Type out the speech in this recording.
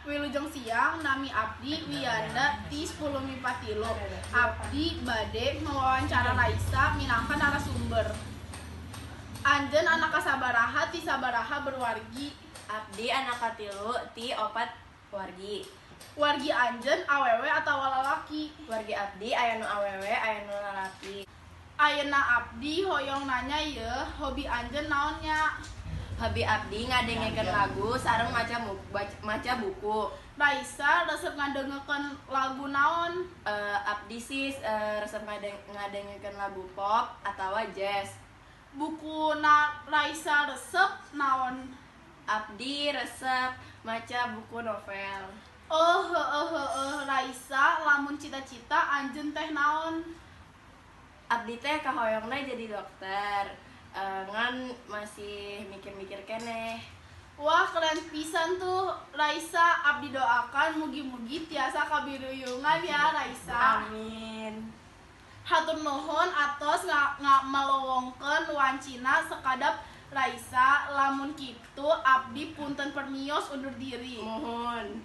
Wilujeng siang, nami abdi Wiyanda ti 10 MIPA 3. Abdi bade mewawancara Raisa minangka narasumber. Anjeun anak kasabaraha ti sabaraha wargi? Abdi anak katilu ti opat wargi. Wargi anjeun awewe atawa lalaki? Wargi abdi aya nu awewe, aya nu lalaki. Ayeuna abdi hoyong nanya ye, hobi anjeun naon nya? Hobi abdi ngadengekeun lagu sareng maca buku. Raisa resep ngadengekeun lagu naon? Abdi sih resep ngadengekeun lagu pop atawa jazz. Buku na Raisa resep naon? Abdi resep maca buku novel. Oh, heeh heeh. Raisa, lamun cita-cita anjeun teh naon? Abdi teh kahoyongna jadi dokter. Ngan masih mikir-mikir keneh. Wah, keren pisan tuh, Raisa. Abdi doakan mugi-mugi tiasa kabiruyungan ya, Raisa. Amin. Hatur nuhun atos nga melowongkeun wancina sakadap, Raisa. Lamun kitu abdi punten, permios, undur diri. Muhun.